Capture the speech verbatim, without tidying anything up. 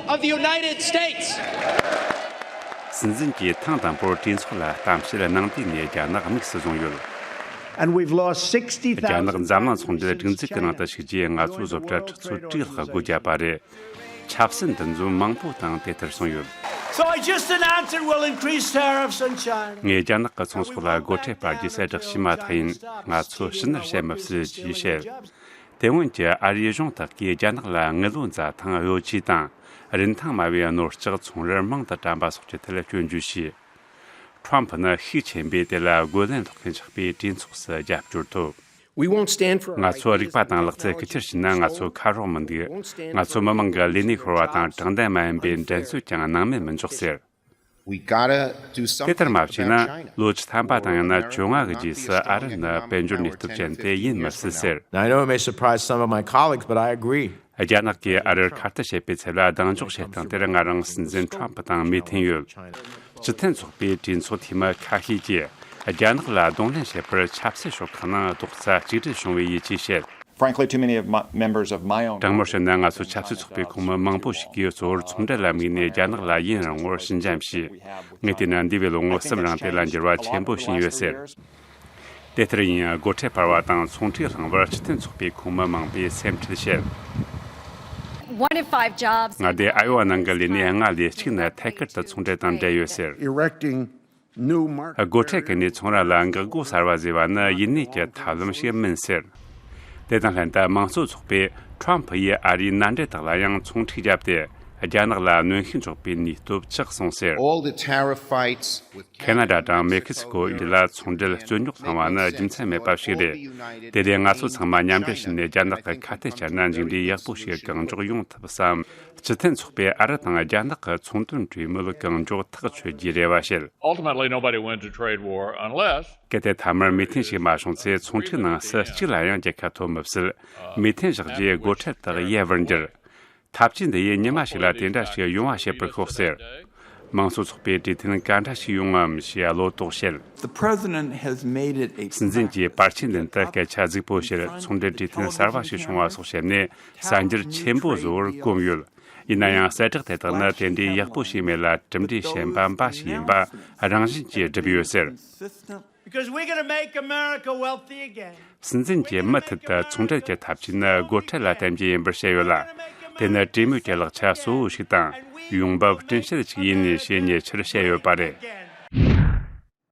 of the United States. སྲིད་འཛིན་གྱིས་ཐེངས་དང་པོར་གྲོས་ཚོགས་ལ་གཏམ་བཤད་གནང་དུས་ནས་རྒྱ་ནག་དམིགས་སུ་བཟུང་ཡོད། And we've lost sixty thousand. རྒྱ་ནག་འཛམ་གླིང་ཚོང་འབྲེལ་སྒྲིག་འཛུགས་ཀྱི་ནང་དུ་ཞུགས་རྗེས་ང་ཚོ་བཟོ་གྲྭ་ཁྲི་ཚོ་དྲུག་ལྷག་སྒོ་བརྒྱབ་པ་རེད། ཆབ་སྲིད་འདི་ཚོ་མང་པོ་དང་དེ་ལྟར་གསུངས་ཡོད། So I just announced that we'll increase tariffs on China. ངས་རྒྱ་ནག་གི་ཚོང་ཟོག་ལ་སྒོ་ཁྲལ་སྤར་རྒྱུའི་གསལ་བསྒྲགས་ཞུས་མ་ཐག་ཡིན། ང་ཚོ་ཕྱི་ནུར་བྱེད་མི་སྲིད་ཅེས་བཤད། དེ་སྔོན་གྱི་ཨ་རིའི་གཞུང་དག་གིས་རྒྱ་ནག་ལ་དངུལ་ལོར་འཛའ་ཐང་གཡོ་ཇུས་དང་རིན་ཐང་དམའ་བའི་ནོར་ལྕགས་ཚོང་རར་མང་དུ་བཀྲམ་པ་སོགས་ཀྱི་ཐད་སྐྱོན་བརྗོད་བྱས། ཁྲོམ་ཕུ་ནི་ཤུགས་ཆེན་པོས་དེ་ལ་རྒོལ་ལན་སློག་མཁན་ཆགས་པའི་གྲོས་ཚོགས་སུ་རྒྱབ་སྐྱོར་ཐོབ། We won't stand for ང་ཚོ་རིག་པ་དང་ལག་རྩལ་ཁུལ་ཁྱེར་བྱས་ན་ང་ཚོ་ཁ་རོག་མི་འདུག་ང་ཚོ་མི་མང་གི་ལས་གནས་ཤོར་བ་དང་དྲང་བདེན་མ་ཡིན་པའི་འགྲན་རྩོད་ཀྱང་སྣང་མེད་མི་འཇོག་ཟེར། We gotta do something དེ་ལྟར་མ་བྱས་ན་ལོ་བཅུ་ཐམ་པ་དང་ཡང་ན་བཅོ་ལྔ་གི་རྗེས་སུ་ཨ་རི་ནི་དཔལ་འབྱོར་ནུས་སྟོབས་ཅན་དེ་ཡིན་མི་སྲིད་ཟེར། Now, I know it may surprise some of my colleagues, but I agree. རྒྱ་ནག་གིས་ཨ་རིར་ཁ་གཏད་བྱེད་པའི་ཚད་ལ་གདེང་འཇོག་བྱེད་སྟངས་དེར་ང་རང་སྲིད་འཛིན་ཁྲོམ་ཕུ་དང་མོས་མཐུན་ཡོད། སྤྱི་མཐུན་ཚོགས་པའི་གྲོས་ཚོགས་འཐུས་མི་ཁ་ཤས་ཀྱིས་རྒྱ་ནག་ལ་གདོང་ལེན་བྱེད་པར་ཆབ་སྲིད་ཤོག་ཁག་ནང་རྡོག་རྩ་གཅིག་སྒྲིལ་བྱུང་བའི་ཡིད་ཆེས་བྱེད། Frankly, too many of my members of my own དྲང་མོར་བཤད་ན་ང་ཚོ་ཆབ་སྲིད་ཚོགས་པའི་ཁོངས་མི་མང་པོ་ཞིག་གིས་གཙོ་བོར་ཚོང་འབྲེལ་ལ་དམིགས་ནས་རྒྱ་ནག་ལ་ཡུན་རིང་བོར་ཞི་འཇམ་བྱས། ངས་བལྟས་ན་འདས་པའི་ལོ་ངོ་གསུམ་རིང་དེ་ལ་འགྱུར་བ་ཆེན་པོ་ཕྱིན་ཡོད་ཟེར། དེ་ལྟར་ཡིན་ཡང་སྒོ་ཁྲལ་སྤར་བ་དང་ཚོང་འབྲེལ་བསླངས་པར་སྤྱི་མཐུན་ཚོགས་པའི་ཁོངས་མི་མང་པོས་སེམས་ཁྲལ་བཤད། One in five jobs མངའ་སྡེ་ཨའི་ཝ་ནང་གི་ལས་གནས་ལྔ་ལས་གཅིག་ནི་ཐད་ཀར་དུ་ཚོང་འབྲེལ་དང་འབྲེལ་ཡོད་ཟེར། Erecting new market སྒོ་ཁྲལ་གྱི་ནས་ཚོང་ར་ལ་འགག་སྒོ་གསར་བ་བཟོས་པ་ནི་ཡིན་གནས་ཀྱི་ཐབས་ལམ་ཞིག་མིན་ཟེར། དེ་དང་ལྷན་དུ་དམངས་གཙོ་ཚོགས་པས་ཁྲོམ་ཕུ་ཡིས་ཨ་རིའི་མནའ་འབྲེལ་དག་ལ་ཡང་ཚོང་འགྲིག་བརྒྱབ་སྟེ་རྒྱ་ནག་ལ་གནོན་ཤུགས་འཇོག་པའི་ནུས་སྟོབས་ཆག་སོང་ཟེར། All the tariff fights with ཁེ་ན་ཌ་དང་མེག་ཁི་སི་ཀོ་ཡུལ་ལ་ཚོང་འབྲེལ་རྩོད་རྙོག་བསླངས་པ་ནི་རྒྱུ་མཚན་མེད་པ་ཞིག་རེད། དེ་རིང་ང་ཚོ་ཚང་མ་མཉམ་འབྲེལ་བྱས་ནས་རྒྱ་ནག་གི་ཁ་གཏད་བཅར་ན་མཇུག་འབྲས་ཡག་པོ་ཞིག་གང་མགྱོགས་ཡོང་ཐུབ་བསམ། སྤྱི་མཐུན་ཚོགས་པས་ཨ་རི་དང་རྒྱ་ནག་གི་ཚོང་དོན་གྲོས་མོལ་གང་མགྱོགས་ཐག་ཆོད་རྒྱུའི་རེ་བ་བྱེད། Ultimately, nobody wins a trade war unless གལ་ཏེ་མཐའ་མར་མོས་མཐུན་ཞིག་མ་བྱུང་ཚེ་ཚོང་འགྲིག་ནང་སུ་གཅིག་ལ་ཡང་རྒྱལ་ཁ་ཐོབ་མི་སྲིད། མོས་མཐུན་བཞག་རྗེས་སྒོ་ཁྲལ་དག་ཡལ་བར་འགྱུར། འཐབ་ཇུས་འདི་ཡིས་ཉི་མ་ཞིག་ལ་དེ་འདྲ་ཞིག་ཡོང་བ་བྱེད་པར་ཤོག་ཟེར། མང་གཙོ་ཚོགས་པའི་གྲོས་མཐུན་ག་འདྲ་ཞིག་ཡོང་ངམ་ཞེས་བློ་དོགས་བྱེད། The president has made it a སྲིད་འཛིན་གྱིས་པར་ཆས་མདུན་དུ་སྐད་ཆ་རྫིག་པོ་བཤད། ཚོང་འབྲེལ་གྲོས་མཐུན་གསར་བ་ཞིག་བྱུང་བ་སོགས་བཤད་ནས་གསར་འགྱུར་ཆེན་པོ་བཟོ་བར་གོམས་ཡོད། ཡིན་ན་ཡང་གསལ་བསྒྲགས་དེ་དག་ནི་དེ་འདྲའི་ཡག་པོ་ཞིག་མེད་ལ་གྲུབ་འབྲས་ཞན་པ་འབའ་ཞིག་ཡིན་པ་རང་བཞིན་གྱིས་གྲུབ་ཡོད་ཟེར། Because we're going to make America wealthy again. སྲིད་འཛིན་གྱིས་མུ་མཐུད་དུ་ཚོང་འབྲེལ་གྱི་འཐབ་ཇུས་ནི་སྒོ་ཁྲལ་ལ་བརྟེན་རྒྱུ་ཡིན་པར་བཤད་ཡོད་ལ། དེ་ནི་གྲོས་མོལ་གྱི་ལག་ཆ་གཙོ་བོ་ཞིག་དང་ཡོང་འབབ་སྤྲིན་ཤེལ་ཞིག་ཡིན་ཞེས་ཉེ་ཆར་བཤད་ཡོད་པ་རེད།